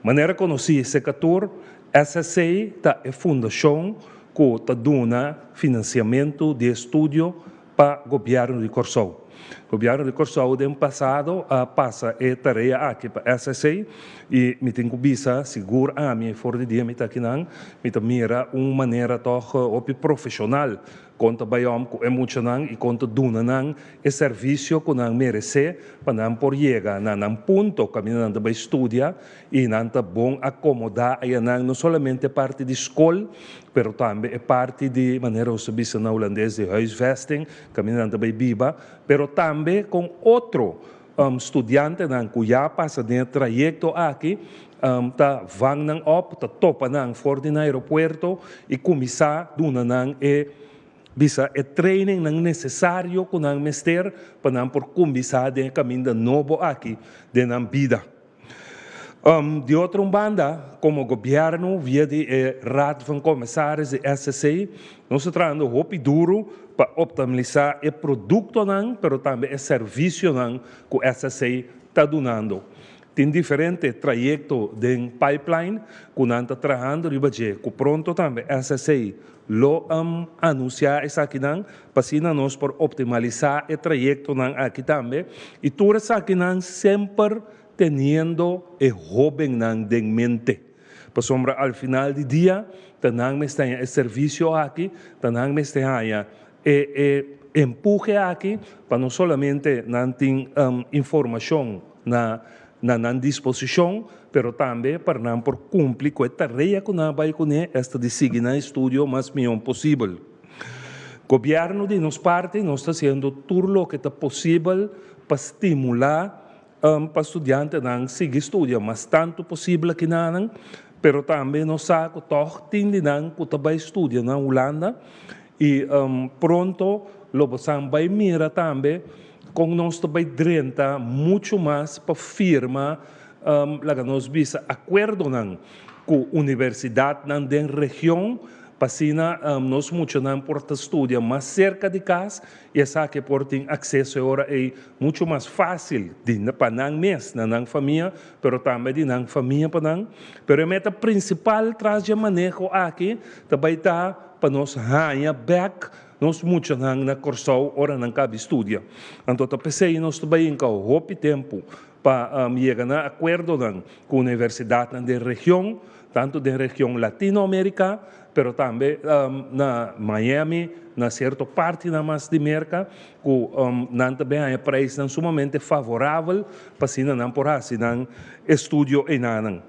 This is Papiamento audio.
Manera konosí serka tur, SSC ta e fundashon ku ta duna finansiamentu di estudio pa gobièrnu di Kòrsou. Gobièrnu di Kòrsou den pasado a pasa e tarea aki pa SSC i mi tin ku bisa sigur ami for di dia mi ta akinan mi ta mira un manera tòg hopi profeshonal kon ta bai om ku e muchanan i kon ta duna nan e servisio ku nan meresé pa nan por yega na nan punto kaminda nan ta bai studia i nan ta bon akomodá ayanan, no solamente parti di skol pero tambe e parti di, manera nos ta bisa na hulandes, di huisvesting, kaminda nan ta bai biba, pero tambe kon otro studiantenan ku ya pasa den e trayekto aki ta vang nan op, ta topa nan for di na aeropuerto i kuminsá duna nan e bisa e training nan nesesario ku nan mester pa nan por kuminsá den e kaminda nobo aki den nan bida. Di otro un banda, komo gobièrnu via di e Raad van Commissaris di SSC, nos ta trahando hopi duru pa optimalisá e produktonan pero tambe e servisionan ku SSC ta dunando. Tin diferente trayekto den pipeline ku nan ta trahando riba dje ku pronto tambe SSC lo anunsiá esakinan pa asina nos por optimalisá e trayektonan aki tambe i tur esakinan semper teniendo e hóbennan den mente. Pasobra al final di dia ta nan mester haña e servisio aki, ta nan mester haña e e empuhe aki pa no solamente nan tin informashon na na nan disposishon, pero tambe pa nan por kumpli ku e tarea ku nan a bai kuné, esta di sigui nan estudio mas mihó posibel. Gobièrnu di nos parti nos ta hasiendo tur loke ta posibel pa stimulá pa studiantenan sigui studia mas tantu posibel akinanan, pero tambe nos sa ku tòg tin di nan ku ta bai studia na Hulanda i pronto lo bo san bai mira tambe kon nos ta bai drenta muchu mas pa firma, laga nos bisa, akuerdonan ku universidatnan den region pa asina nos muchanan por ta studia mas serka di kas. I esaki por tin akseso e ora ei muchu mas fásil di pa nan mes na nan famia, pero tambe di nan famia pa nan. Pero e meta prinsipal tras dje maneho aki ta bai ta pa nos haña bèk nos muchanan na Kòrsou ora nan kabi studia. Anto ta p'esei nos ta bai hinka hopi tempu pa yega na akuerdonan ku universidatnan den region, tantu den region Latinoamerika, pero tambe na Miami, na sierto partinan mas di Merka, ku nan ta bin haña preisnan sumamente favorabel pa asina nan por hasi nan estudio einanan.